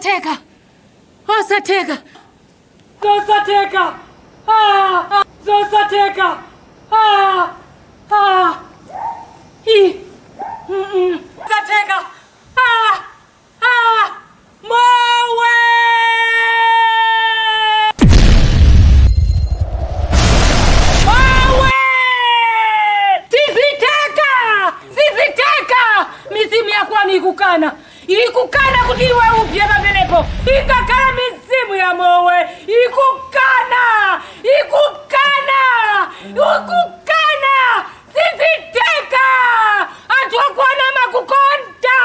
Osatheka, osatheka, zosatheka. Ah, ah, zosatheka. Ah, ah, i mm. Satheka. Ah, ah, mowe. Mowe, sizitheka, sizitheka. Mizimu yakwanu ikukana, ikukana kuti iwe upye pamenepo. Ingakhala mizimu ya mowe ikukana, ikukana, ikukana. Sizitheka, anthu akwana makukonda.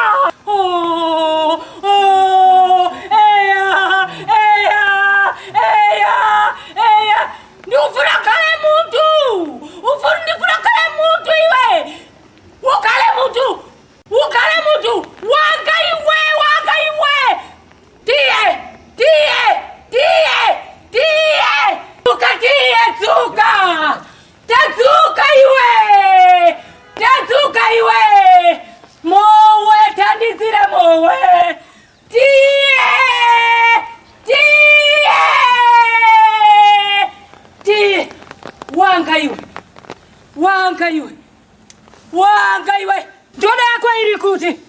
Oh, oh, eya, eya, eya, eya. Ndikufuna khale munthu. Ufuna, ndifuna khale munthu iwe. Ukhale munthu, ukhale munthu wanga iwe, wanga iwe. Tiye, tiye, tiye, tiye. Dzuka, tiye, dzuka. Tadzuka iwe, tadzuka iwe. Mowe, thandizira mowe. Tiye, tiye, tiye. Wanga iwe, wanga iwe, wanga iwe. Ndodo yako iri kuti?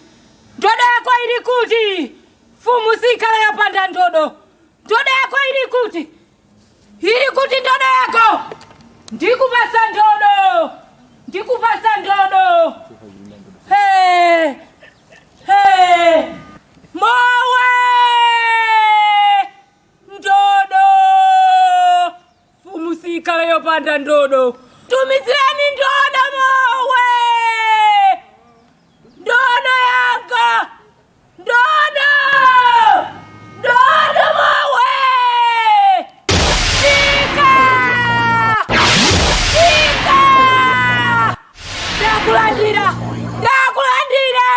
Ndodo yako iri kuti? Mfumu sikhala yapanda ndodo. Ndodo yako iri kuti? Iri kuti ndodo yako? Ndikupasa ndodo, ndikupasa ndodo. Hey, hey, mowe, ndodo. Mfumu sikhala yopanda ndodo. Tumizirani ndodo mowe, ndodo yanga, ndodo, ndodo mowe. Fika, fika. Ndakulandira, ndakulandira.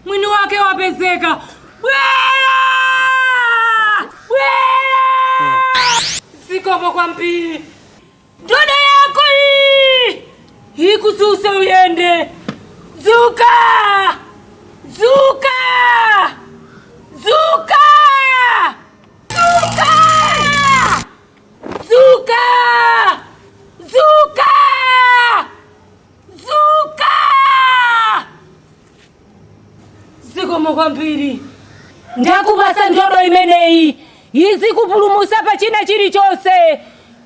Mwini wake wapezeka. Bwera, bwera. Zikomo kwambiri. Ndodo yako iyi ikususe uyende. Dzuka, dzuka, dzuka, dzuka, dzuka, dzuka, dzuka. Zikomo kwambiri. Ndakupasa ndodo imeneyi izikupulumusa pa china chilichonse.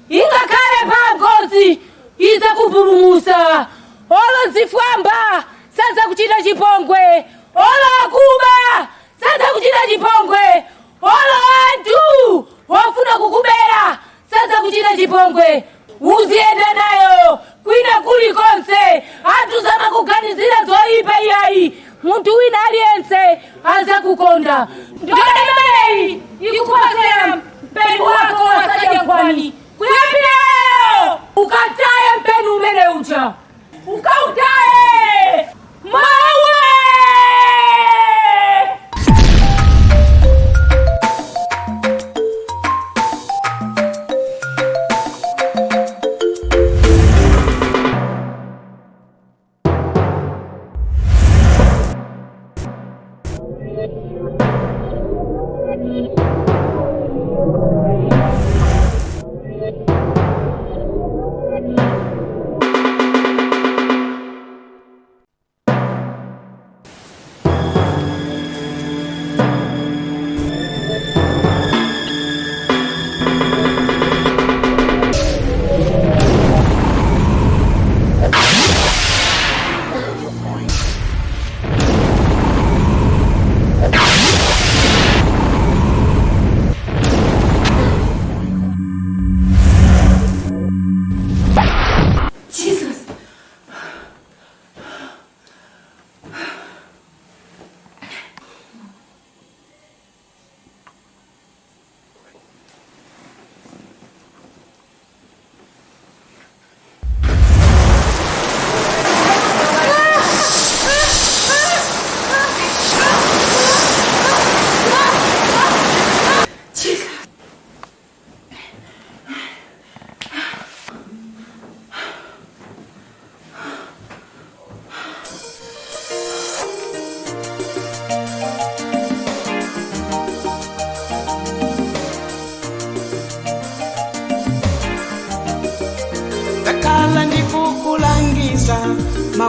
Ingakhale pa ngozi izakupulumusa. Olo zifwamba sazakuchita chipongwe, olo akuba sazakuchita chipongwe, olo anthu wofuna kukubera sazakuchita chipongwe. Uziyenda nayo kwina kulikonse. Anthu samakuganizira zoyipa iyayi. Munthu wina aliyense azakukonda. Ndodo imeneyi ikupasera mpeni wako wasadya nkhwani. Kuyambira lero ukataye mpeni umene uja, ukautaye mawe.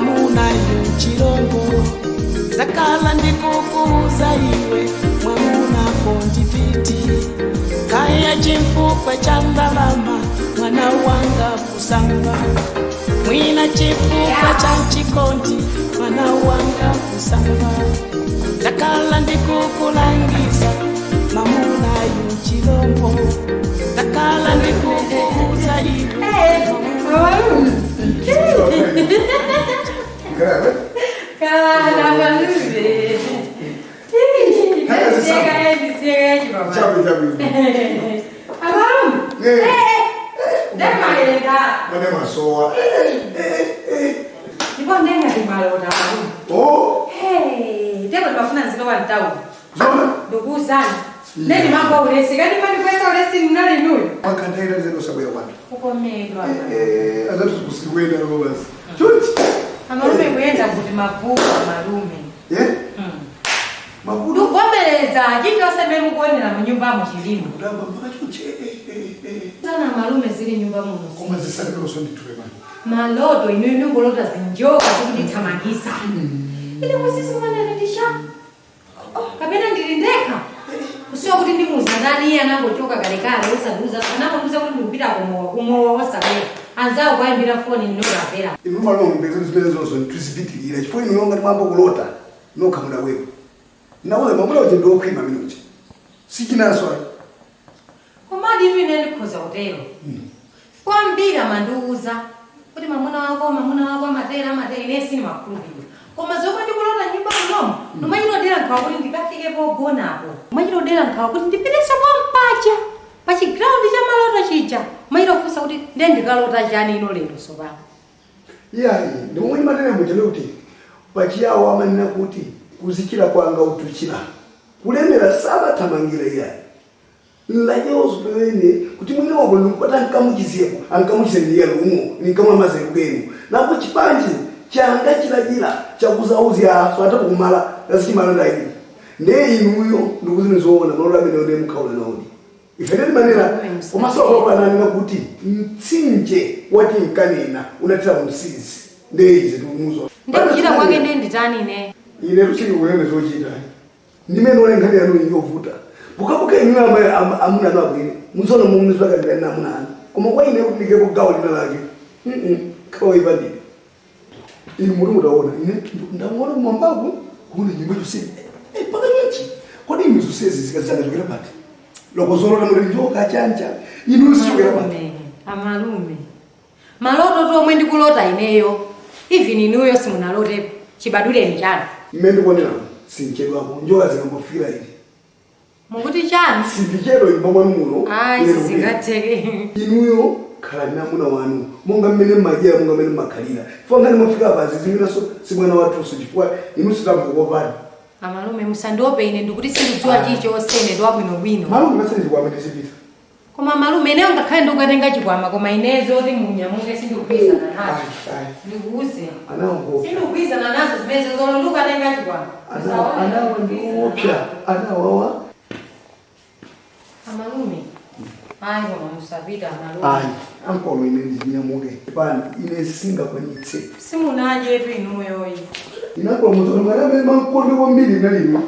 Mwamuna yuchilongo Ndakhala ndikukuuza iwe mwamuna kondipiti Kaya chimfukwe cha ndalama mwana wanga kusanga Mwina chifukwa cha chikondi mwana wanga kusanga Ndakhala ndikukulangiza mwamuna yuchilongo Ndakhala ndikukuuza iwe Amalume kuyenda kuti mavuto amalume. Ndikuvomereza chilichonse mukuonera mu nyumbamo chilimo. Sana malume zili nyumba muno. Maloto inu inungolota zinjoka zikundithamangisa. Ine kusisimanene ndisha. Kapena ndili ndekha. Kusiwa kuti ndimuza ndani iye anangochoka kalekale osaduza anangomuza kuti ndikupita kumowa kumowa osabwera. Anzawo kwayimbira foni ndinokapera. Inu malume mbezo zimene zonso ndituzipitirira chifukwa inu yonga ndimambo kulota nokha muda wewe. Nawe mamuna uche ndokhwima minuche. Sichinaso ayi. Komadi ivi ine ndikhoza kutero. Kwambiri amandiuza kuti mamuna wako amatera amatera ine sindimakhulupirira. Koma zomwe ndikulota nyumba munomu nomachitodera nkhawa kuti ndikafike pogonapo. Machitodera nkhawa kuti ndipitenso kwampacha pa chigraundi cha maloto chija. Machitofunsa kuti ndiye ndikalota chani ino lero tsopano. Iyayi ndimomwe ndimatera muja kuti pachiyawo amanena kuti kuzichira kwanga utuchira. Kulemera sabathamangira iyayi. Nlajewozo pamene kuti mwini wako ndikupata nkamuchizeko ankamuchizeni lumo ninkamwamaze kubenu napo chipanje changa chilachila chakuzauzya so atakumala lasichimala ndayi ndiye inuyo ndikuzini zoona maloto amene ndiye mukhaula naodi ife timanena komanso apananena kuti mtsinje wati nkanena unathira msizi ndiye izi tikumuzo Ndikuchita kwake ndiye nditani ine. Ine tusiki kunene zochita ndimene one nkhani yanu yovuta bukabuka inu amuna anu abwere muzono mumuzvakandira namuna anu koma kwa ine kuti ndike kugawa lina lake khawa ipandire inu muri mutaona ine ndamuona kumwambaku kuona nyumba chose paka nyinji kodi inu zonsezi zikazangachokera pati loko zolota muri njoka chanja inu zichokera pati Amalume. Maloto tomwe ndikulota ineyo. Even inuyo simunalotepo. Chibaduleni chanu. Mmene ndikuonera sinchedwako njoka zikambofira ili Mukuti chanu? sindichedwa imba mwanu muno. Ayi sizingatheke. Inuyo khalani namuna wanu monga mmene mmadyera monga mmene mmakhalira chifukwa ngati mwafika pansi ziminaso si mwana wathuso chifukwa inu sitamukopani. Amalume musandiope ine ndikuti sindidziwa chilichonse ine ndiwabwinobwino. Malume pasene chikwama ndizipita. Koma malume ineyo ngakhale ndikukatenga chikwama koma inezo kuti munyamuke sindikugwirizana nazo. Ndikuuze. Anawo Sindikugwirizana nazo zimene zolo ndikukatenga chikwama. Anawo ndiopsa anawawa. Amalume. Ayi koma musapita amalume. Ayi ankolo ine ndizinyamuke pani ine singakwanitse. Simunadyetu inuyoyi. Inakolo muzono mwana amene mankonde kwambiri inalima.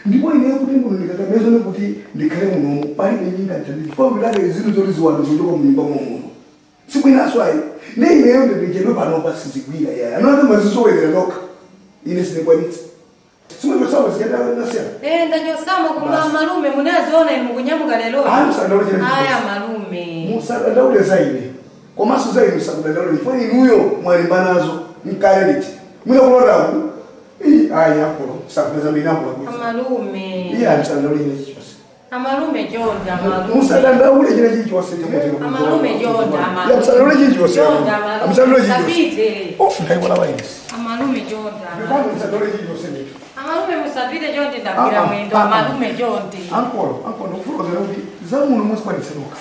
Ndipo ine kuti muno ndikakamezone kuti ndikhale munomu palibe nyinga nthandire chifukwa ndilake zinthu zoti ziwanda zochoka munyumba mwamuno. Sibwinaso ayi ne ineyo ndindichedwe panopa sizigwira yaya anoti mazisowelera nokha ine sindikwanitse. Simwechosapo zikenda nasiyana. Ndachosamo koma malume munaziona inu mukunyamuka lero. Ayi musadandaule china Aya chilichonse. malume. Musadandaule za ine komanso za inu musadandaule chifukwa inuyo mwalimba nazo mkale liti mwina kulotaku ayi akolo sakupeza mbiri akolo. Amalume. Iye amusadandaule china chilichonse. Amalume chonde amalume. Musadandaule china chilichonse. Amalume chonde amalume. Musadandaule chilichonse. Chonde amalume. Musadandaule chilichonse. Musapite. Oh ndayiwala wainesi. Amalume chonde amalume. Musadandaule chilichonse ndithu. Amalume musapite chonde ndagwira mwendo amalume chonde. Ankolo ankolo ndikufotokozera kuti zamuno musikwanitse nokha.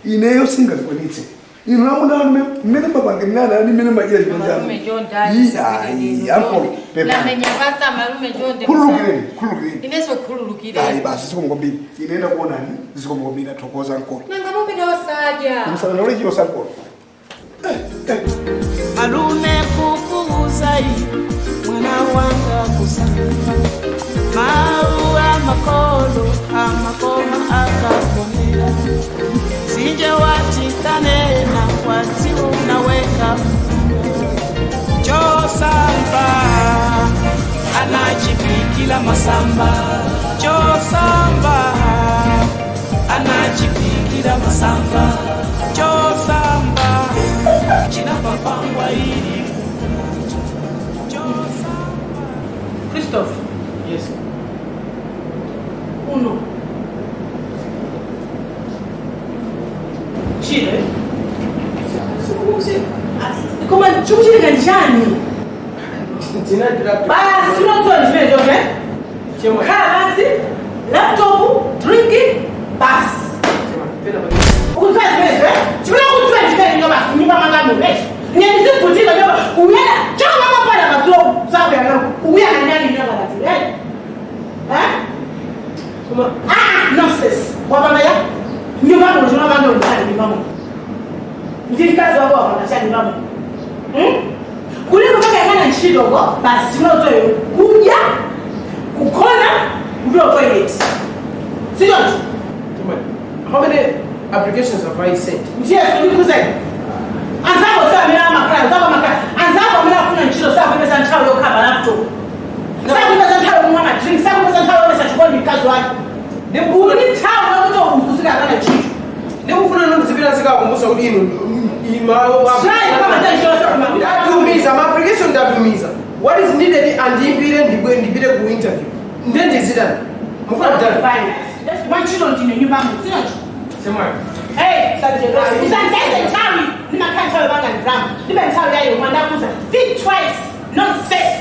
Ineyo singazikwanitse. Inu namuna anu mmene mapangirana ani mmene madyera chikondi chanu. Amalume chonde ayi. Ayi ankolo pepani. Lamenya pasa amalume chonde. Khululukireni khululukireni. Ineso khululukireni. Ayi basi zikomo kwambiri. Ine ndakuonani zikomo kwambiri ndathokoza ankolo. Nanga mupita osadya. Musadandaule chilichonse ankolo. Malume kukuuza Mau amakolo amakoma akakomera sinje watikanena wati unaweka chosamba anachipikila masamba chosamba anachipikila masamba chosamba chinapapangwa ili chosamba. Christophe. Yes. Uno. Chile. Koma chikuchitika njani? Basi unodziwa ndimene chonde. Khala basi, laptop, drinking, basi. Ukudziwa zimenezo, eh? Chimene ukudziwa ndimene nyo basi, nyumba mwanga muno, eh? Ine ndizivutika nyoba, uyena, chaka mama pala madzulo zakuyana, uyana ndani nyoba madzulo, eh? Eh? Ah, nonsense. Wapanga ya? Nyumba muno chinopanga ndani nyumba muno. Ndi mkazi wako wapanga chani nyumba muno. Hmm? Kuliko mpaka yang'ana ntchito ko, basi chinotoyo kudya, kugona, kupita toilet. Sichoncho? How many applications have I sent? Ndiye ndikuzeni. Anzako samira amakhala, anzako amakhala. Anzako amene afuna ntchito sakupeza nthawi yokhala pa laptop. Sakupeza nthawi yokumwa madrink, sakupeza nthawi yoonesa chikondi mkazi wake. Uli ndi nthawi yokuti uzuzika akana ntchito. Ndikufuna nondizipita zikakumbusa kuti inu Try kama ndatumiza ma application ndatumiza. What is needed andiimbire ndibwe ndipite ku interview. Ndendizitani. Mufuna kutani? Wantchito ndine nyumba mu, sichoncho? Chemwali. Hey, usandeze nthawi, ndimakhala nthawi yopanga drama. Ndibe nthawi yayo mwandakuza. Think twice, nonsense.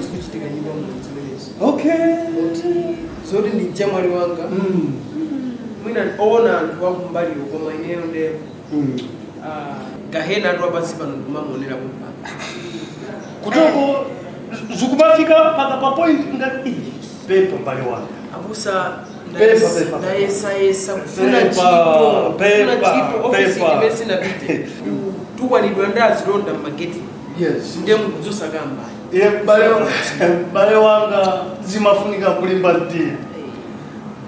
Zikuchitika nyumba muno zimenezo. Okay. Zoti ndi mchemwali wanga. Mwina oona anthu akumbaliwo koma ineyo nde gahena atu apansi pano ndimamuonera kumpano. Kutoko zikumafika paka pa point ngati iyi pepa mbale wanga. Abusa Pepa, pepa. ndayesayesa kufuna Pepa, ntchito kufuna pepa, ntchito ofisi pepa. imene sinapite tukwanidwa ndi azilonda m'mageti Yes. ndiye mukudzusa kamba. Iye mbale wanga zimafunika kulimba mtima.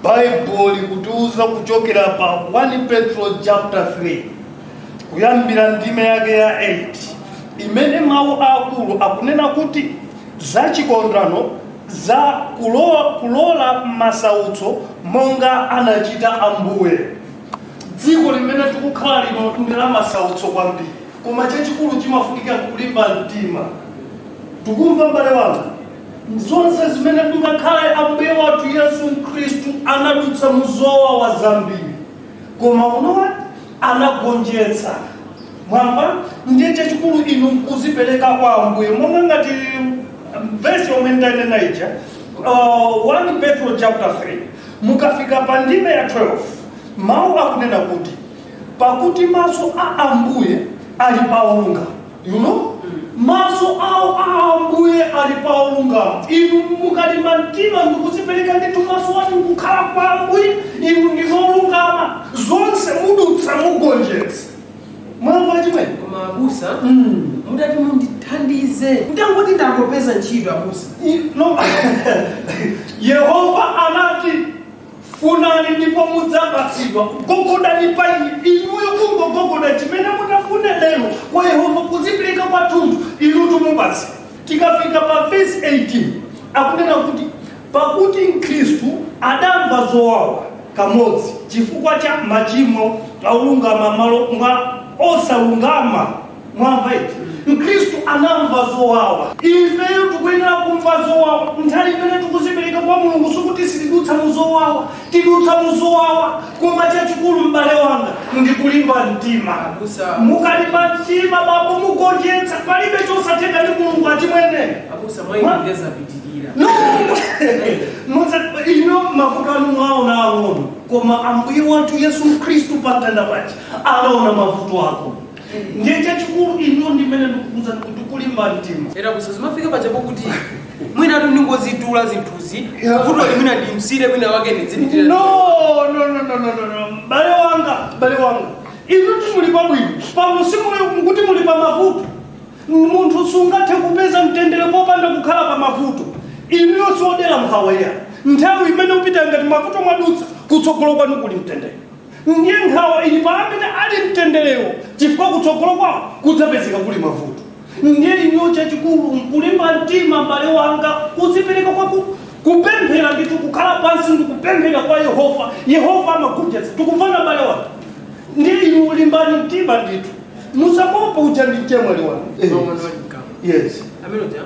Baibulo likutiuza kuchokera pa 1 Petro chapter 3 kuyambira ndime yake ya 8 imene mawu akulu akunena kuti za chikondano za kulola masautso monga anachita Ambuye. Dziko limene tikukhala lino ndi la masautso kwambiri, koma chachikulu chimafunika kulimba mtima. Tikumva mbale wanga, zonse zimene tingakhale Ambuye wathu Yesu Khristu anadutsa muzowawa zambiri, koma unowa anagonjetsa. Mwamva? Ndiye chachikulu inu nkuzipereka kwa Ambuye monga ngati vesi yomwe ndanena ija, 1 Petro chapter 3 mukafika pa ndime ya 12 mawu akunena kuti pakuti maso a Ambuye ali pa olungama. You know? Maso awo a Ambuye ali pa olungama. Inu mukalimba mtima ndikuzipereka ndithu maso anu kukhala kwa Ambuye, inu ndinolungama, zonse mudutsa mugonjetsa. Mwamva chimene? Koma abusa mudati mundithandize ndangoti ndangopeza ntchito abusa. No. Yehova anati funani ndipo mudzapatsidwa, gogodani pa inuyo kungogogoda chimene mutafune lero kwa Yehova kuzipereka kwathunthu inu tumupatse. Tikafika pa verse 18 akunena kuti pakuti Mkhristu adamva zowawa kamodzi chifukwa cha machimo aulungama malo mwa osalungama. Mwamva iti? Mkhristu anamva zowawa. Ifeyo tikuyenera kumva zowawa nthawi imene tikuzipereka kwa Mulungu. Sikuti sitidutsa muzowawa, tidutsa muzowawa, koma chachikulu, m'bale wanga, ndikulimba mtima. Abusa. Mukalimba mtima, bambo, mugonjetsa. Palibe chosatheka ndi Mulungu, achimwene. Abusa, mwayindeza pitirira. No, ino mavuto anu mwaona ang'ono, koma Ambuye wathu Yesu Khristu pamtanda paja anaona mavuto ako. Ndiye chachikulu ino ndimene ndikukuza kuti kulimba mtima. Era abusa, zimafika pachapo kuti mwina atu ndingozitula zinthuzi, Yeah. vuto limwina ndimsire mwina wake ndidzipitirira. No, no, no, no, no, no, no. M'bale wanga, m'bale wanga, inu timuli pabwino pano, simuli kuti muli pa mavuto. Munthu sungathe kupeza mtendere popanda kukhala pa mavuto. Inuyo siodera nkhawa iya. Nthawi imene upita ngati mavuto mwadutsa, kutsogolo kwanu kuli mtendere. Ndiye nkhawa ili pa amene ali mtenderewo, chifukwa kutsogolo kwawo kudzapezeka kuli mavuto. Ndiye inuyo chachikulu nkulimba mtima, m'bale wanga, kuzipereka kwaku kupemphera ndithu, kukhala pansi ndikupemphera kwa Yehova. Yehova amagonjetsa. Tikumvana, m'bale wanga? Ndiye inu limbani mtima ndithu, musamopa. Uja ndi mchemwali wanu. Yes. Amene uja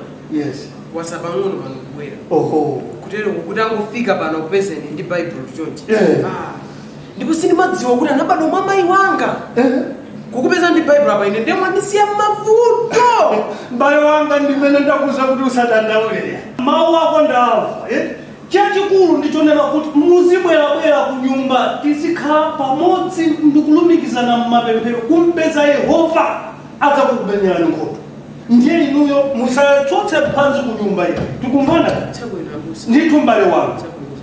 Yes. wasapang'ono pano kubwera. Oho. Kutero kuti angofika pano kupezeni ndi Baibulo chonchi. Ah, ndipo sindimadziwa kuti anabadwa mwa mayi wanga. Kukupeza ndi Baibulo apa, ine ndiye mwandisiya mavuto. M'bale wanga, ndimene ndakuza kuti usadandaule. Mawu ako ndamva, eh? Chachikulu ndichonena kuti muzibwerabwera ku nyumba, tizikhala pamodzi ndikulumikizana mmapemphero kumpeza Yehova, adzakukumenyerani nkhondo. Ndiye inuyo musatsotse phansi ku nyumba iyo. Tikumvana? Chabwino, abusa. Ndithu, m'bale wanga,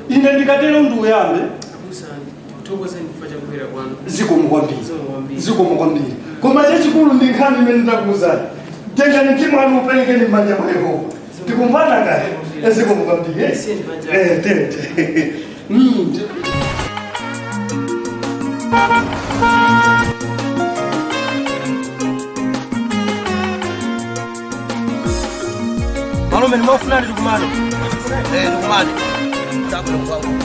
ine ndikatero ndiuyambe. Abusa, ndikuthokozeni chifukwa chakubwera kwanu. Zikomo kwambiri. Zikomo kwambiri. Zikomo kwambiri. Koma chachikulu ndi nkhani imene ndakuuzani. Tengani mtima wanu, uperekeni m'manja mwa Yehova. Tikumvana kale? Zikomo kwambiri, eh? Siyeni manja. Eh, tete. Malume, nimofuna ndikumane. Eh, ndikumane. Chabwino kwangu.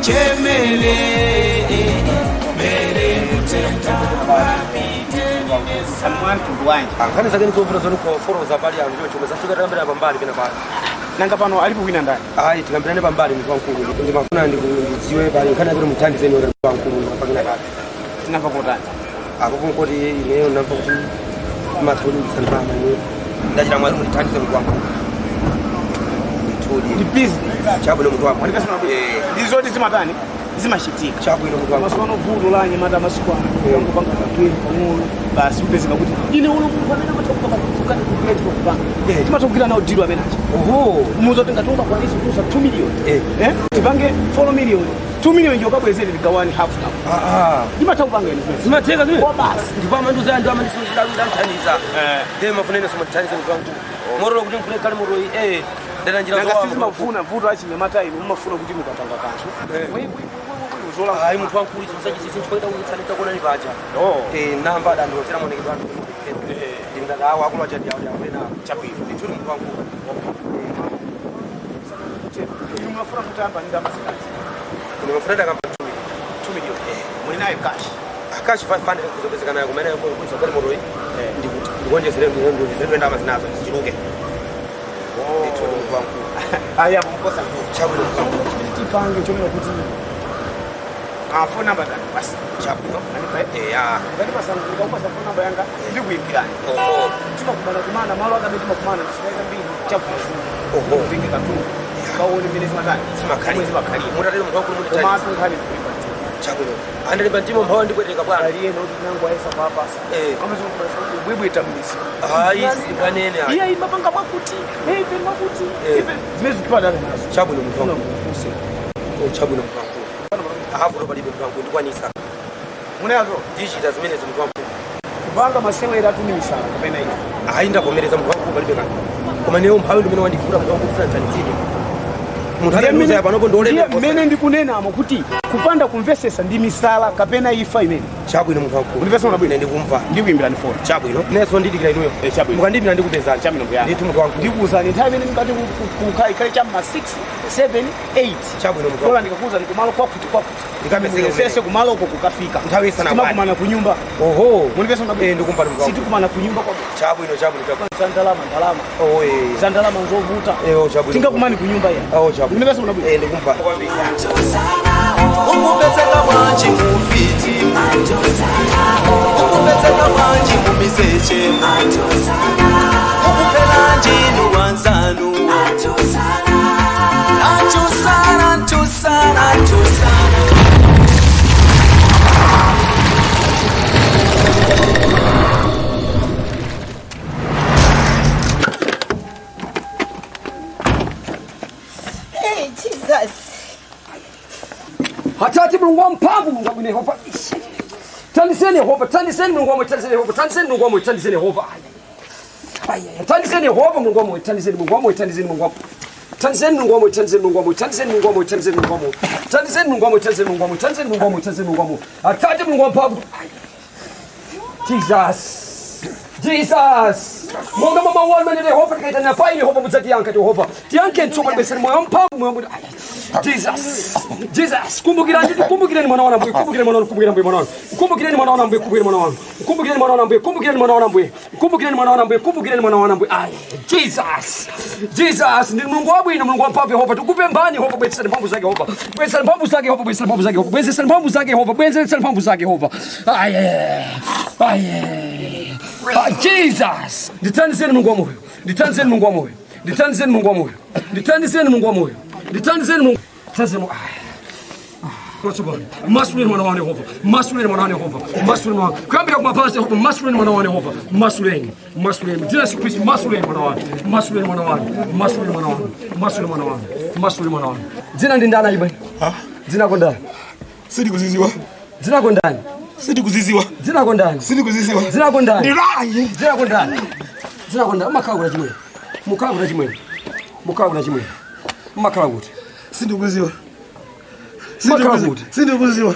Chemele mere mutenta. Nkhani zake nizofuna zoni kuforoza pali anthu chomwe zafika tikambirana pambali pena pali. Nanga pano alipo wina ndani? Ayi, tikambirane pambali, munthu wamkulu. Ndimafuna ndidziwe pali nkhani yakuti muthandizeni oti wamkulu mafakina kake. Tinamva kotani? Apo kunkoti ineyo ndamva kuti matha kulimbikitsa ndalama. Ineyo ndachita mwali, mundithandize, munthu wamkulu. Ndi business. Chabwino, munthu wamkulu. Ndizoti zimatani, zimachitika. Chabwino, munthu wamkulu. Masiku ano vuto la anyamata masiku ano angopanga kageni pang'ono basi, upezeka kuti ine uno munthu amene amatha kupanga kugwira ntchito kupanga, timatha kugwira nawo deal amene acha. Oho. Umuza kuti ngati ungakwanise kutusa 2 million, Eh. tipange 4 million, 2 million njokabwezere, tigawane half half. Ah. Ndimatha kupanga ine zimene. Zimatheka zimene? Kwa basi. Ndipo amandiuza ndi amandisindamthandiza. Ndiye mafuna ine somandithandize, munthu wamkulu, motolo kuti nkhule kale motoyi, ndena njira. Nanga Zowawa. sizimafuna vuto achinyamata inu mumafuna kuti mukapanga kanthu Ayi, munthu wamkulu, izo musachisizi nchifukwa ita takuonani paja. Namba adandilozera maonekedwe anu, ndingati awo akulu aja ndi awo ndiakwena. Chabwino. Ndithudi, munthu wamkulu. Inu mumafuna kutamba ndi ndalama zingati? Ine mafuna ndakamba 2 million. 2 million muli nayo cash? Cash 500 kuzopezeka nayo, kumene kuzogale motoyi ndikuonjezere ndalama zinazo zichiluke. Ndithudi, munthu wamkulu. Ayi, apo mkosa. Chabwino, munthu wamkulu. Tipange chomera kuti phone number tani basi. Chabwino. Anipa. Ya. Ngati pasana ndikakupasa phone number yanga, ndikuyimbirani. Oho. Timakumana kumana malo akamene timakumana ndichitaita mbiri chakumashulu. Oho. Utenge katundu kaone mmene zimatani. Zimakhalira. Zimakhalira. Mutatero, munthu wamkulu, mundithandize. Komatu nkhani kulimba mtima. Chabwino, andalimba mtima, mphawa ndipweteka bwana. Aliyena kuti nangu ayesa papasa bwebweta mmisi. Hayi, singanene ayi. Iya, imapanga mwakuti ife mwakuti ife zimene zikupadana nazo. Chabwino, munthu wamkulu. Use. Oh, chabwino, munthu wamkulu. Ahavuto palibe, munthu wamkulu, ndikwanisa. Munayazo. Ndichita zimenezo, munthu wamkulu. Kupanga masewera atuni misala kapena ife. Hayi, ndavomereza, munthu wamkulu, palibe kanthu. Koma neyo mphawi ndimene wandivula, munthu wamkulu, funa ndithandizidwe. Munthu atandiuza panopo ndiolemera. Ndiye mmene ndikunenamo kuti kupanda kumvesesa ndi misala kapena ifa imene. Chabwino, munthu wamkulu. Undimvesa bwino? Ine ndikumva. Ndikuyimbirani foni. Chabwino, nenso ndidikira inuyo. Chabwino. Mukandiyimbira ndikupezani. Chabwino, mbuya. Ndithu, munthu wamkulu. Ndikuwuzani nthawi imene mukati kukhale cham'ma 6 7 8. Chabwino, munthu. Kola ndikakuwuzani kumalo kwakuti kwakuti. Ndikapezeke. Muyesese kumaloko kukafika. Nthawi isanakwane. Timakumana kunyumba. Oho. Mundimvesa bwino? Eh, ndikumva, munthu wamkulu. Sitikumana kunyumba kwakuti. Chabwino, chabwino, chabwino. Za ndalama, ndalama. Oh, eh. Za ndalama nzovuta. Eh, oh, chabwino. Tingakumani kunyumba ya. Oh, chabwino. Mundimvesa bwino? Eh, ndikumva. Ukupezeka bwanji mufiti, ukupezeka bwanji mumiseche, ukuphela njini wanzanu. Antusana, antusana, antusana. Hey, Jesus. Atate Mulungu wamphamvu, Mulungu wabwino Yehova, thandizeni Yehova, thandizeni Mulungu wamwe, thandizeni Yehova, thandizeni Mulungu wamwe, thandizeni Yehova. Ai, ai, thandizeni Yehova Mulungu wamwe, thandizeni Mulungu wamwe, thandizeni Mulungu wamwe, thandizeni Mulungu wamwe, thandizeni Mulungu wamwe, thandizeni Mulungu wamwe, thandizeni Mulungu wamwe, thandizeni Mulungu wamwe, thandizeni Mulungu wamwe, thandizeni Mulungu wamwe, thandizeni Mulungu wamwe. Atate Mulungu wamphamvu. Ai. Jesus, Jesus, monga mwa mawu anu Yehova, tikaitana pa inu Yehova, mudzatiyankha. Yehova, tiyankhe mtsopano, bwezani moyo wamphamvu, moyo wamphamvu. Jesus, Jesus, kumbukirani, kumbukirani mwana wanu Ambuye, kumbukirani mwana wanu, kumbukirani Ambuye mwana wanu, kumbukirani mwana wanu Ambuye, kumbukirani mwana wanu, kumbukirani mwana wanu Ambuye, kumbukirani mwana wanu Ambuye, kumbukirani mwana wanu Ambuye, kumbukirani mwana wanu Ambuye. Ai, Jesus, Jesus, ndi Mulungu wabwino, Mulungu wamphamvu Yehova, tikupemphani Yehova, bwezani mphamvu zake Yehova, bwezani mphamvu zake Yehova, bwezani mphamvu zake Yehova, bwezani mphamvu zake Yehova, bwezani mphamvu zake Yehova. Ai, ai, ai, Jesus, ndithandizeni Mulungu wa moyo, ndithandizeni Mulungu wa moyo, ndithandizeni Mulungu wa moyo, ndithandizeni Mulungu wa moyo, ndithandizeni Mulungu, ndithandizeni Mulungu. Tsopano masuleni mwana wanu Yehova, masuleni mwana wanu Yehova, masuleni mwana, kuyambira kumapazi Yehova, masuleni mwana wanu Yehova, masuleni, masuleni dzina Yesu Khristu, masuleni mwana wanu, masuleni mwana wanu, masuleni mwana wanu, masuleni mwana wanu, masuleni mwana wanu. Dzina ndi ndani iwe? Dzina lako ndani? Sindikuziziwa. Dzina lako ndani? Sindikuziziwa. Dzina lako ndani? Sindikuziziwa. Dzina lako ndani? Ndirayi. Dzina lako ndani? Dzina lako ndani? Umakhala kuti chimwene? Mukhala kuti chimwene? Mukhala kuti chimwene? Umakhala kuti? Sindikuziwa. Umakhala kuti? Sindikuziwa.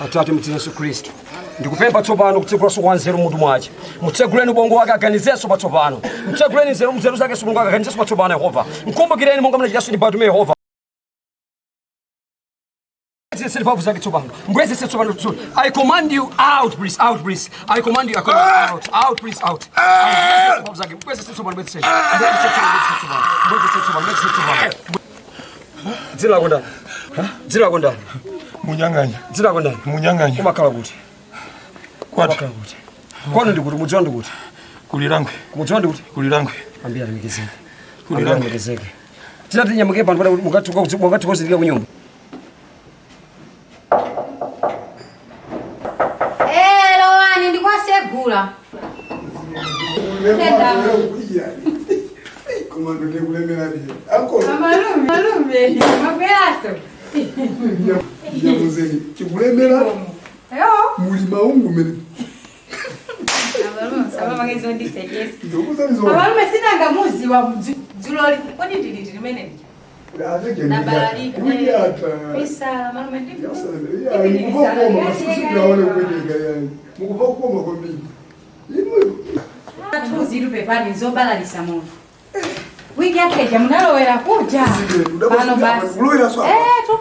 Atate, mdzina Yesu Khristu, ndikupempha tsopano kutsegulaso kwa nzeru mutu mwace, mutseguleni ubongo wake aganizenso patsopano, mutseguleni nzeru, nzeru zake Mulungu akaganizenso patsopano. Yehova, mkumbukireni monga munachitaso ndi Bartume. Yehova, bwezese mphamvu zake tsopano, mbwezese tsopano. I command you out, please, out, please. I command you, I command you out, out, please, out. Mbwezese mphamvu zake, mbwezese tsopano, mbwezese, mbwezese tsopano, mbwezese tsopano, mbwezese tsopano. Dzina lako ndani? Dzina lako ndani? Munyang'anya. Dzina lako ndani? Munyang'anya. Umakhala kuti? Kwatu. Umakhala kuti? Kwanu ndikuti? Mudziwa ndikuti? Kulilangwe. Kumudziwa ndikuti? Kulilangwe. Ambuye alemekezeke. Kulilangwe. Ambuye alemekezeke. Tinati nyamuke pano mukathuka ku nyumba. Eh, lowani, ndikwasegula. Komando, ndikulemerani ankolo. Malume, malume, mabweraso. Nyamuzeni chikulemera. Yo. Muli maungu mene. Amalume, samamakezondisekesa. Ndikuzanizo. Amalume, sinangamuziwa dzuloli, kodi ndiliti limene lija? Nabalalika. Misala, malume. Mukuvakoma masikusikuaone kuendeka yani mukubva kukoma kwambiri imwe. Athuziru pepani, nzobalalisa munthu. Wiki yakeja munalowera kuja pano basi. Kulowera swa. Eto,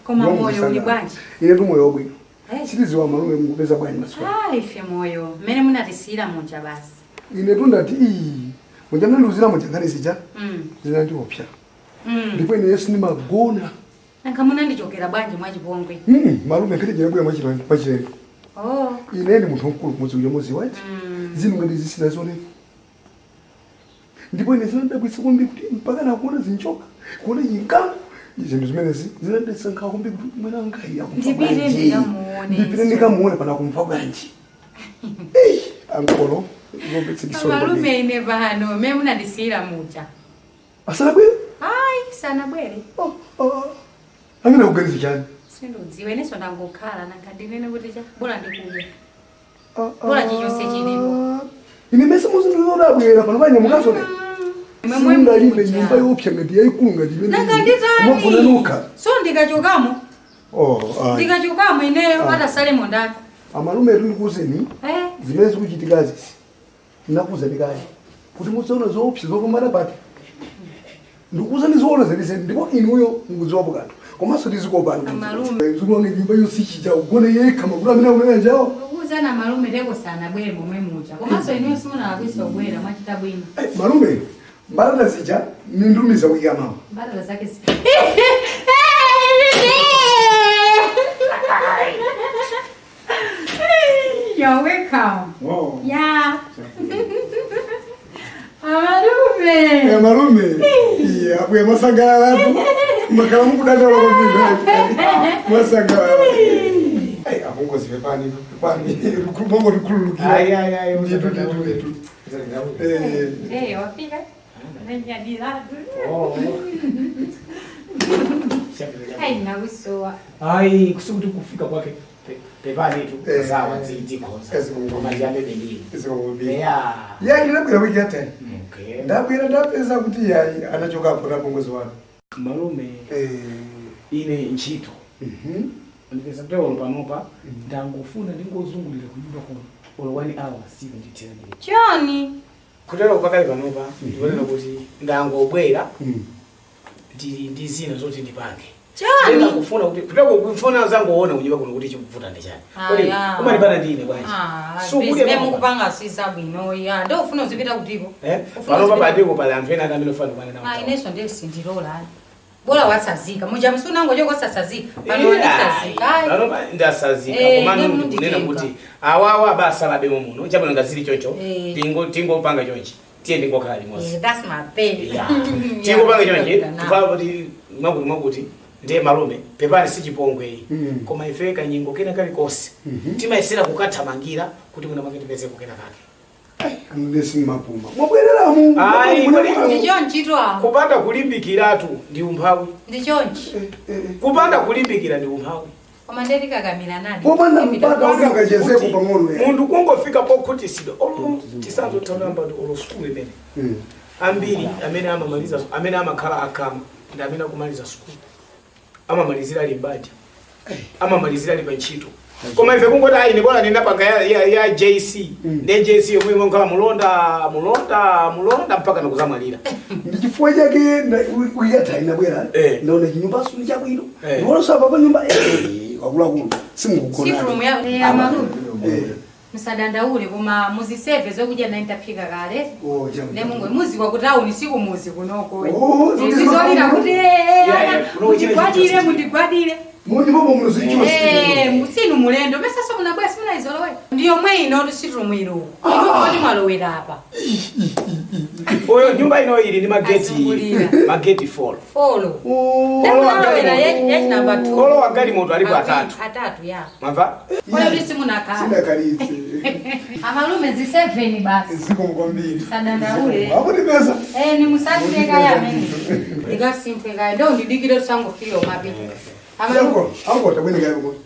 koma moyo uli bwanji? Ine tu moyo wabwino. Eh. Sitiziwa malume mukupeza bwanji masiku ano. Ah, ife moyo mmene munatisiyira muja basi. Ine tu ndati iyi muja mnandiuzira muja nkhani zija zinandiopsa ndipo ine yesu ndimagona. Nanga munandichokera bwanji mwachipongwe? Malume, nkhani jinabwera mwachilendo. Oh. Ine ndi munthu mkulu kumudzi uja, muzi waiti zinthu ngati zisina zone, ndipo ine zinandidabwitsa kwambiri kuti mpaka nakuona zinjoka, kuona chinkango, zinthu zimenezi zinandidetsa nkhawa kwambiri kuti mwina angayi akumva Ndipite bwanji. ndikamuone. Ndipite ndikamuone pana akumva bwanji. Ei, ankolo, zomvetsa chisoni kwambiri. Malume, ine pano mmene munandisiyira muja. Asanabwere? Ayi, sanabwere. Amene akuganiza chani? Sindidziwa, inenso ndangokhala, nanga ndinene kuti cha bola ndikudya, bola chilichonse chilipo. Ine mese muzindozodabwera pano panyamukaso. Simungalime nyumba yopsa ngati yayikulu ngati imene. Nanga Mwagona nditani? nokha. So ndikachokamo, Oh, ayi. ndikachokamo ineyo atasalemo ndani. Amalume etu ndikuwuzeni Eh? zimene zikuchitikazi ndinakuwuzani kale kuti musaona zoopsa zopambana pati. Ndikuwuzani zoona zenizeni ndipo inuyo mukudziwapo kanthu komanso tizikopano. Amalume. Zikulange nyumba yosichija ugone yekha makulu amene akunena chawo. Kukuwuzana malume teko sanabwere momwe muja. Komanso inuyo simunalakwisa kubwera mwachita bwino. Eh, malume mbalata zija nindumiza kuyika mawa. Mbatata zake zi. You're welcome. Wow. Yeah. Amalume. Eh, malume iye abuye mwasangalalapo makhala mukudandaula kwambiri mwasangalala. Ai, apongozi pepani pepani mongo tikhululukira. Ayi, ayi, ayi, Nditu, nditu, nditu. Eh, Hey, wafika? Nenyadilatu. Hey, nakusowa. Ayi, kusikuti kufika kwake pepanitu Eh. zawa dzikhoza Ezikungu. koma ndiyambe bendini izikongobiri. eya Yayi ndinabwera wiki yatha. Okay. Ndabwera ndapeza kuti yayi anachokapo napongozi wanu. Malume, Eh, ine ntchito ndipeza kuti olo panopa ndangofuna ndingozungulira kunyumba kuno olo 1 hour siku ndithera ndili Choni. kutero pakali panopa ndikunena kuti ndangobwera ndili ndi zina zoti ndipange. Chani. Ndakufuna kuti kutero kufuna zangoona kunyumba kuno kuti chikuvuta ndi chani. Kodi Aya. umalipana ndi ine bwanji? Ah, Sukudya bizine panopa. mukupanga sizabwino ya. Ndo ufuna uzipita kutiko. Eh? Ufuna Panopa uzipita- padiko pali anthu ena amene ofana kukwana nawo. Ah, ineso ndiye sindilola. Bora wasazika. Muja msunango choko sasazika. Pano ndisazika. Ai. Panopa ndasazika Eh, koma ine ndikunena munditenga. kuti awawa abasalabe muno chabwino ngazili choncho Eh. tingopanga chonchi tiye ndingokhala limodzi. Eh, that's my baby. Yeah. Tingopanga chonchi tikhala kuti mwakuti mwakuti ndiye malume pepani si chipongwe iyi koma ife kanyingo kena kalikonse timayesera kukathamangira kuti mwina mwake tipezeko kena kake. Ndesi mapuma. Mwabwereramu. Ayi, Ndichonchi tu awo. Kupanda kulimbikiratu ndi umphawi. Ndichonchi. Kupanda kulimbikira ndi umphawi. Koma ndetikakamira nani? Popanda mpata kuti akachezeko pang'ono ya. Munthu kungofika pokhutisidwa olo tisanzothaulamba ndi olo sukulu imene ambiri amene amamaliza amene amakhala akama ndi amene akumaliza sukulu amamalizira ali mbanja amamalizira ali pa ntchito koma ife kungoti ayi ine bora ndinapanga ya JC ndi JC yomwe imakhala mulonda mulonda mulonda mpaka nakuzamwalira. Ndi chifukwa chake wiki yatha inabwera Eh. ndaona chinyumbaso ndi chabwino. Eh. Ndiponso apa pa nyumba akuluakulu Siroom simukugona. ya eh, amalume. Eh, Musadandaule koma muziseve zokudya naitaphika kale. oh, chabwino. Nemungwe muzi kwa kutawuni siku muzi kunoko. Oh, Muzizolira kuti eh, Yeah, ana, yeah, kuno china mundigwadire chilichonse. mundigwadire. Munyumba muno zichonse. Eh, musinu mulendo mesaso munabwera simunayizolowe. Ndiyo mwe ino tusitirumu ino. Ino kodi mwalowera apa. Oyo nyumba ino ili ndi mageti Azungulira. mageti 4. Folo. Oh, Munalowera yachi namba 2. Olowa galimoto alipo atatu. Atatu ya. Mwamva? Oyo tisimunakhala. Sindakhalitse. Amalume ziseveni basi. Zikomo kwambiri. Sadandaule. Akutipeza. Eh, ni musasireka ya amene. Ndikasintheka ndo ndidikire tusangofika umapita. Amalume. Anko, anko tabwene kayo kuti.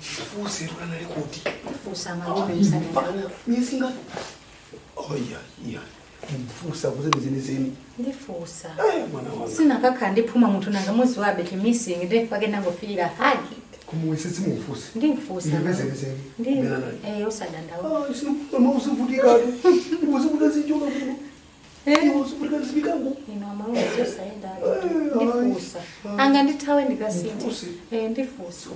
Fuse tukanali kuti. Fusa amalume musadandaule. Miyezi ingati? Oh yeah, yeah. Mfusa kuzenizeni. Ndifusa. Eh, mwana wanga. Sinakakhala ndiphuma munthu nanga muzi wabe chimising ndifake nangofika hagi. Kumuwise simufuse. Ndimfusa. Ndipezenizeni. Ndi Mina naye. eh usadandaule. Ah, sinofuna mausivutika tu. Usivuta zichoka kuno. Eh. Usivutika zibikango. Ino amalume zosaenda. Eh, Ndifusa. ayi. Anga ndithawe ndikasinthe. Ndifuse. Eh ndifusa.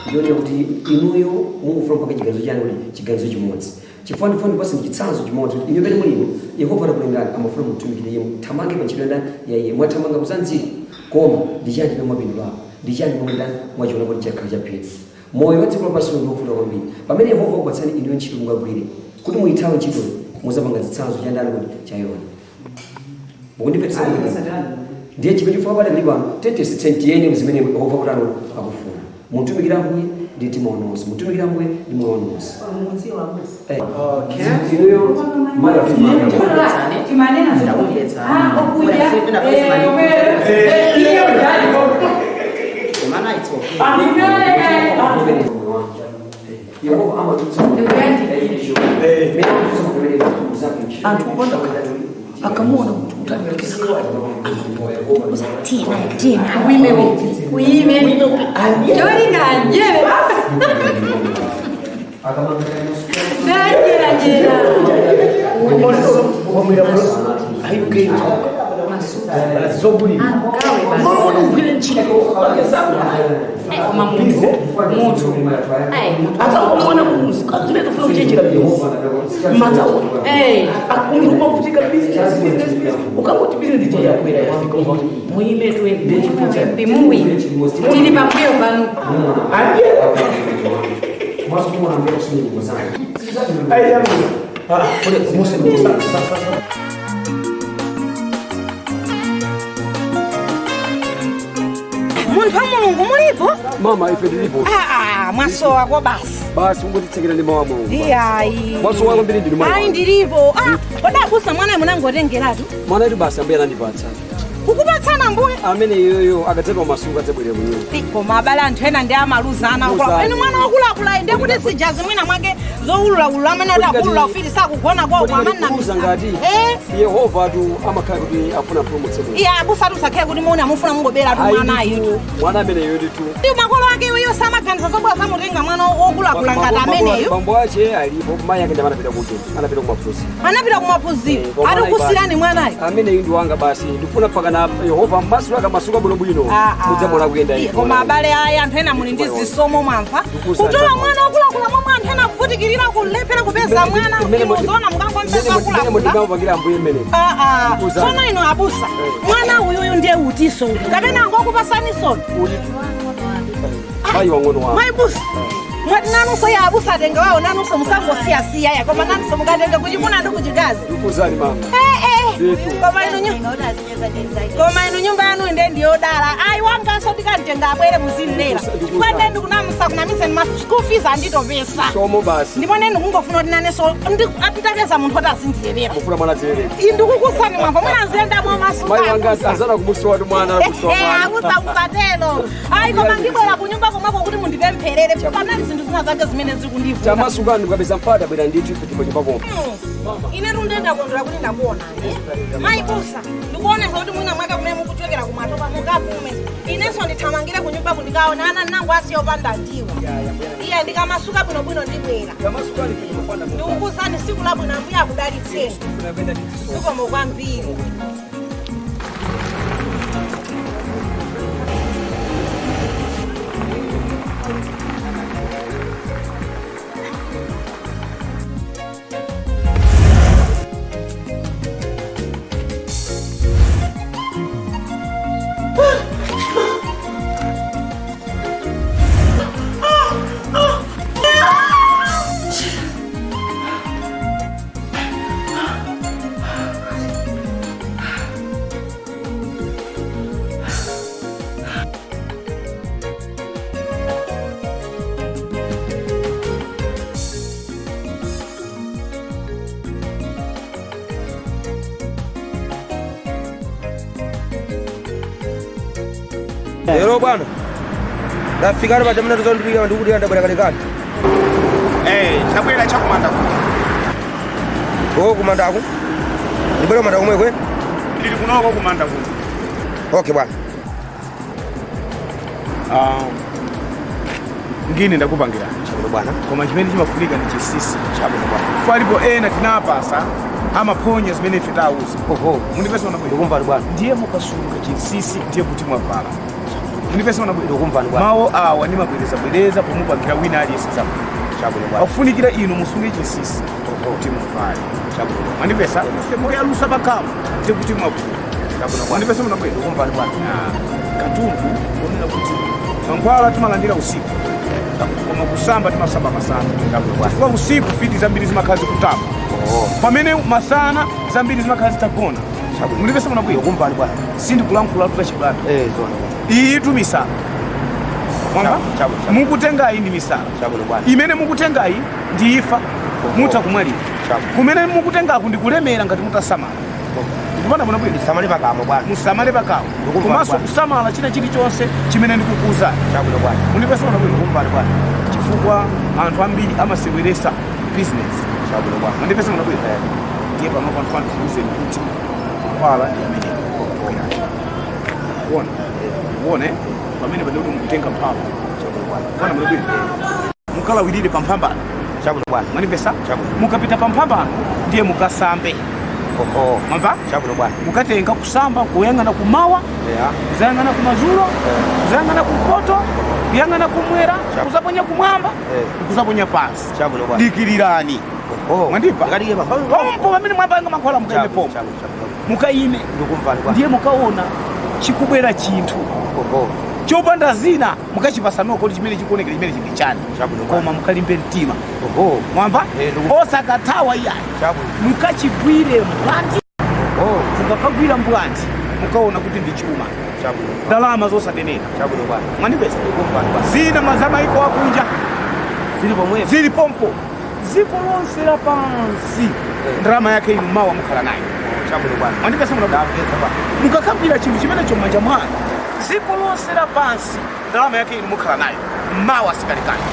Ndione kuti inuyo mukufuna mpaka chiganizo chanu kuti chiganizo chimodzi chifukwa ndifuna ndipase ndi chitsanzo chimodzi kuti inu pene mulino Yehova anakulengani amafuna mutumikire iye muthamange pa ntchito yandani ya iye mwathamanga kuzanziri koma ndi chani chimene mwapindulapo ndi chani chimene ndani mwachiona kuti chakhala chaphindu. Moyo wa dziko lapansi ndi wovuta kwambiri pamene Yehova akupatsani inuyo ntchito mungagwire kuti muyithawe ntchitoyo muzapanga chitsanzo cha ndani kuti cha Yona. Mukundimvetsetsa kuti ndiye chimene chifukwa padakali pano tetesetse tiyeni zimene Yehova kuti akufuna. Mutumikire Ambuye ndi mtima wanu wonse, mutumikire Ambuye ndi moyo wanu wonse. Inuyo Anthu okonda akamuona munthu kuti amerekeza Akangomuona muzi zimene tofuna kuchenjera bizinesi madzaona umavutika bizinesi ukangoti bizinesi ija yakwera yafika umva kuti muime Bimuwi. Tili pambuyo panu. Munthu wa Mulungu mulipo? Mama, ife tilipo. Ah, mwasowa kwa basi. Basi ungotitsekera ndi mawu a Mulungu. Iyayi. Mwasowa kwambiri ndinu mayi. Ayi, ndilipo. Ah, kodi abusa mwana munangotengeratu? Mwana itu basi Ambuye anandipatsa. Kukupatsana Mbuye? Amene iyoyo akadzadwa masuku adzabwerera kunyumba. Koma abale, anthu ena ndi amaluzana. Luzana. Inu mwana wakulakula ndiye kuti sijazi mwina mwake zowululawulula amene Kuti ngati- adakulula ufiti sakugona kwawo Kuti ngati amana. kuluza ngati Yehova atu amakhala kuti afuna mpulumutse munthu. Iye abusa atu usakhale kuti muona mufuna mungobera tu Ayi mwana nditu, ayitu. mwana amene iyoyo nditu. Ndi makolo ake iwo samaganiza zobwera zamutenga mwana wokulakula ngati ameneyo. Bambo ache alipo, mayi ake ndi anapita kuti anapita kumaphunziro. Anapita kumaphunziro. Atikusirani mwanayo. Amene ndi wanga basi, ndifuna mpaka na Yehova masulu akamasuka bwinobwino mudzamona kuyenda. Iye, koma abale aya, anthu ena muli ndi zisomo mwamva kutola mwana wokulakula momwe anthu ena akuvutikirira kulephera kupeza mwana, imuzoona mukangompeza kulakula. Ndingamupangira Ambuye mmene. Ndikuzani. Tsono inu abusa, mwana uyuyu ndiye utiso uyu kapena angokupasani sono? Mayi wang'ono wanga. Mwayibusa mwati nanunso ya abusa atenge wawo, nanunso musangosiyasiya ya, koma nanunso mukatenge kuchimuna ndi kuchikazi. Ndikuzani mama. Eh, eh. Koma inu nyumba yanu inde ndiyodala. Ayi, wanganso ndikantenga abwere muzimlera chifukwa nde ndikunamusakunamiseni ma school fees anditopesa. Somo basi. Ndipo nene ndikungofuna kuti naneso nditapeza munthu oti azindiyerera. Mufuna mwana dzerere. Indikukusani mwamva mwina aziyendamo. Mayi wanga Masuka azana kumusowa tu mwana, kusowa mwana. Abusa musatelo. Ayi, koma ndibwera kunyumba komweko kuti mundipempherere, panali zinthu zina zake zimene zikundivuta. Chamasukani mukapeza mpata bwera ndithu, ife tipo nyumba pomwe. Ine tundendakondwera kuti ndakuonani mayi busa. Ndikuonesa kuti mwina mwake kumene mukuchokera kumwatopa mukapume. Inenso ndithamangire kunyumba kundikaona ana nangu asiyopanda ndiwo. Iye ndikamasuka bwinobwino ndibwera. Ndikukuzani siku labwino, Ambuye akudalitseni. Zikomo kwambiri. Lero bwana ndafikano paja mene tuzondipika ndikuti ndabwera kalekale. Eh, chabwera chakumanda kuno. O, kumandaku ndibwera kumanda kumwekwe. Ndili kunoko kumanda kuno. Okay bwana. Ah, ngini ndakupangira. Chabwino bwana. Koma chimene chimafunika ndi chinsinsi. Chabwino bwana. Palipo ena tinapasa amaphonya zimene ife tawuza. Oho. Mundipesa bwino. Ndikumvani bwana. Ndiye mukasunga chinsinsi ndiye kuti mwavala. Mundipesa bwino. Ndikumvani bwana. Mawu awa ndimabwerezabwereza pomupangira wina aliyense zabwino. Chabwino bwana. Akufunikira inu musunge chinsinsi kuti muvale. Chabwino. Mwandipesa mukayalusa pakama ndiye kuti mwavula. Chabwino bwana. Mwandipesa bwino. Ndikumvani bwana. Katundu onena kuti mankhwala timalandira usiku, koma kusamba timasamba masana, chifukwa usiku fiti zambiri zimakhala zikutamba pamene masana zambiri zimakhala zitagona. Mulipesa mwana bwino. Ndikumvani bwana. Sindikulankhula tachibwana. Eh, zona. Iyi tumisana Mwamva? Mukutengayi ndi misala. Imene mukutengayi ndi imfa, mutha kumwalira. Kumene mukutengaku ndi kulemera ngati mutasamala. Ndikupanda bwino bwino. Musamale pakamwa bwana. Musamale pakamwa. Ndikumva Komanso bwana. kusamala china chilichonse chimene ndikukuwuzani. Chabwino bwana. Mundipesa bwino bwino. Ndikumva bwana. Chifukwa anthu ambiri amaseweresa business. Chabwino bwana. Mundipesa bwino bwino. Ndiye panopa ndifuna ndikuwuzeni kuti mankhwala ndi amene kuona kuone pamene pade kuti mukutenga mphamvu. Kuona bwino bwino. Mukalawirire pa mphambano. Chabwino bwana. Mwandipesa? Chabwino. Mukapita pa mphambano ndiye mukasambe. Oho. Mwamva? Chabwino bwana. Mukatenga kusamba kuyang'ana kumawa, Yeah. kuzayang'ana kumadzulo, kuzayang'ana kumpoto, kuyang'ana kumwera, kuzaponya kumwamba, kuzaponya pansi. Chabwino bwana. Dikirirani. Oho. Mwandimva? Ndikadike pa. Pompo pamene mwapanga mankhwala mukaime pompo. Chabwino chabwino. Mukaime. Ndikumva bwana. Ndiye mukaona chikubwera chinthu Oho. chopanda zina mukachipasa nokho kuti chimene chikuonekera chimene chili chani. Chabwino bwana. Koma mukalimbe mtima. Oho. Mwamva? Eh, ndikumva. Osakathawa iyayi. Chabwino. Mukachigwire mbwanti. Oho. Mukakagwira mbwanti mukaona kuti ndi chuma. Chabwino. Ndalama zosaneneka. Chabwino bwana. Mwandipeza? Ndikumva bwana. Zina mazamayiko akunja Zili pomwepo. zili pompo dziko lonse lapansi ndalama yake inu mawa mukhala nayo. Chabwino bwana. Mwandipeza muno? Ndamvetsa bwana. Mukakagwira chinthu chimenecho m'manja mwanu, dziko lonse lapansi ndalama yake inu mukhala nayo mawa sikalikali.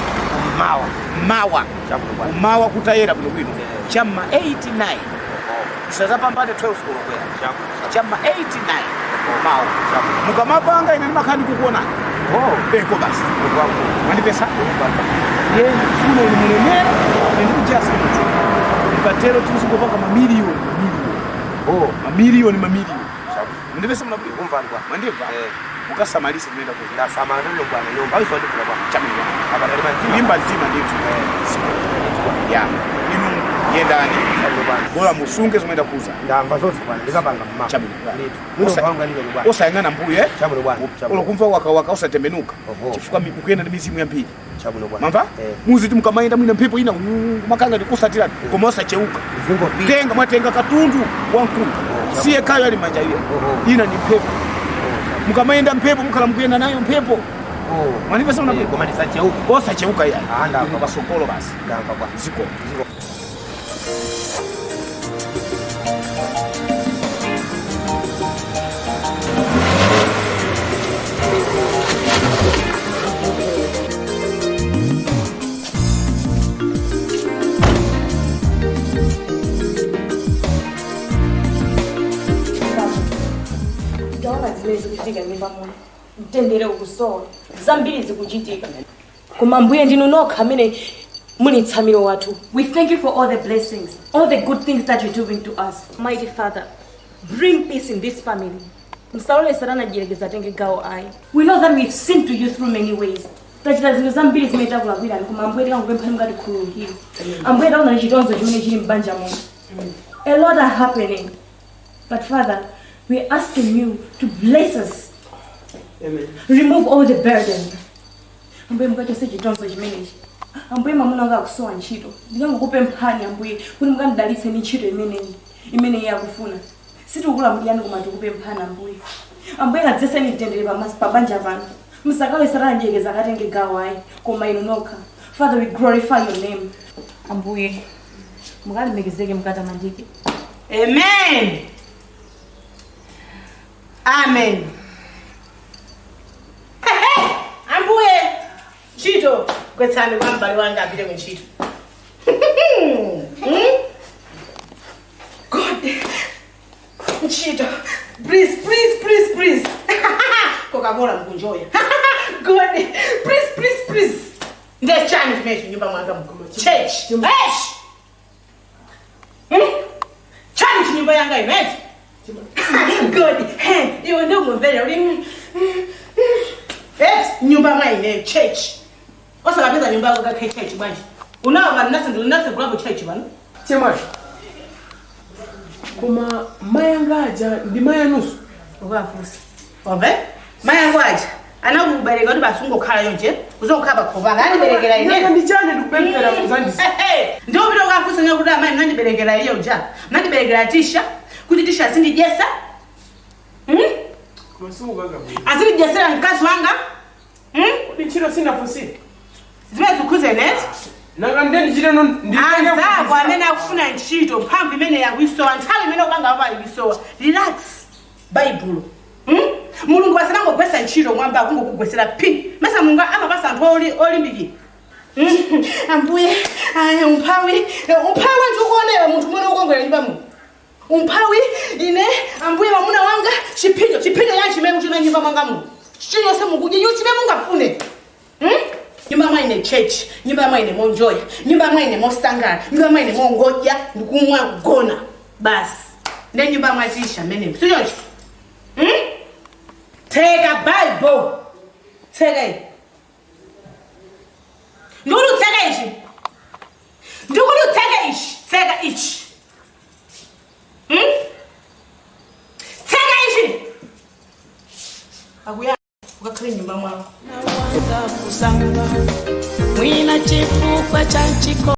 Mawa. Mawa. Chabwino bwana. Mawa kutayera bwinobwino chamma 89 isazapambane 12 kulokwera Chabwino. chamma 89 mawa mukamapanga ine ndimakhala ndikukuonani. Oh. Eko basi. Ndikumva. Mwandipesa? Ndikumva. Ye ndikufuna inu mulemere nendikujasa mutu mukatero tizingopanga mamiliyoni mamiliyoni. Oh. Mamiliyoni mamiliyoni. Chabwino. Mundipesa mnabwino? Ndikumva bwana. Mwandimva? Eh. Mukasamalise timene ndakuza. Ndasamala ndilo bwana. Nyumba iso ndikula bwana. Chabwino bwana. Apa ndali mtima. Kulimba mtima ndithu. Ya inu yendani. Chabwino bwana. Bora musunge zomwe ndakuza. Ndamva zonse bwana. Ndikapanga mma. Chabwino bwana. Ndithu. Mwino wanga ndilo bwana. Osayang'ana mbuye. Chabwino bwana. Chabwino. Ulokumva wakawaka usatembenuka. Oho. Chifukwa ukuyenda ndi mizimu yambiri. Chabwino bwana. Mwamva? Eh. Muziti mukamayenda mwina mphepo ina makanga ndikusatira koma osacheuka. Zingopita. Tenga mwatenga katundu wamkulu. Siye kayo ali manja ile. Oho. Ina ni mphepo. Mukamayenda mphepo mukhala mukuyenda nayo mphepo. Oh. Mwandipesa Eh, mnabwino? koma ndisacheuka. Osacheuka iyayi. Ah, ndamva. Inu pasokolo basi. Ndamva bwana. Ziko. Ziko. Ndaona zimene zikuchitika m'nyumba muno, mtendere ukusowa, zambiri zikuchitika, koma Ambuye ndinu nokha amene muli mtsamiro wathu. We thank you for all the blessings, all the good things that you're doing to us. Mighty Father, bring peace in this family. Msalole Satana ajiyerekeze atenge gawo ayi. We know that we've sinned to you through many ways. Tachita zinthu zambiri zimene takulakwirani, koma Ambuye tikangopemphani mukatikhululukire. Ambuye, taona chitonzo chimene chili m'banja muno. A lot are happening. But Father, we're asking you to bless us. Amen. Remove all the burden. Ambuye, mukachotse chitonzo chimenechi. Ambuye, mwamuna wanga akusowa ntchito. Ndikangokupemphani Ambuye kuti mukandidalitse ndi ntchito imeneyi imene iye akufuna. Sitikulamulirani koma tikupemphani Ambuye. Ambuye, kadzetseni mtendere pabanja pano. Musalole Satana ajiyerekeze akatenge gawo ayi, koma inu nokha. Father, we glorify your name. Ambuye, mukalemekezeke, mukatamandike. Amen. Amen. Hey, Ambuye, ntchito gwetsani kwa m'bale wanga apite kuntchito. God, ntchito. Please, please, please, please. Coca-Cola mkunjoya. God, please, please, please. Ndechani chimenechi nyumba mwanga mkulu. Church. Hey! Chani chinyumba yanga imechi. God, hey, iwe ndikumvera uli Eh, nyumba mwa ine church. Osakapeza nyumba yako kakhe church bwanji. Unawo vanhu nase ndinase kulapo church pano. Chemwali. Koma mayi anga aja ndi mayi anuso. Ukafusa. Wamve? Mayi angu aja anakubereka kuti basi ungokhala yonje uzongokhala pakhopanga andiberekera ine. Nanga ndi chani ndikupemphera kuzandisa. Ndiwo ukafusa nyakuti amayi mnandiberekera iyo ja. Mnandiberekera tisha kuti tisha azindidyesa. Koma sikukanga bwino. Azindidyesera mkazi wanga. Kodi ntchito sinafunsire? Zimene zikhuze neti. Nanga ndiye ndichite no Anzako amene akufuna ntchito, mphamvu imene yakuisowa, nthawi imene ukanga apa ikuisowa. Relax. Baibulo. Mulungu asanangogwesa ntchito mwamba akungokugwesera phi. Masa Mulungu amapasa anthu olimbikira. Ambuye, ayi umphawi, umphawi wanji ukuonera munthu mwene ukongolera nyumba muno. Umphawi ine ambuye mwamuna wanga chiphinjo, chiphinjo yanji chimene muchina nyumba mwanga muno. Chiliyonse mukudya, iwo chimene mungafune. Nyumba mwa ine church, nyumba mwa ine monjoya, nyumba mwa ine mosangala, nyumba mwa ine mongodya, ndikumwa kugona. Basi. Ndi nyumba mwa chisha mene. Sichoncho. Tseka Bible. Tseka iyi. Ndikuti utseke ichi. Ndikuti utseke ichi. Tseka ichi. Tseka ichi. Akuya ukakhale nyumba mwako. Mwina chifukwa cha chiko.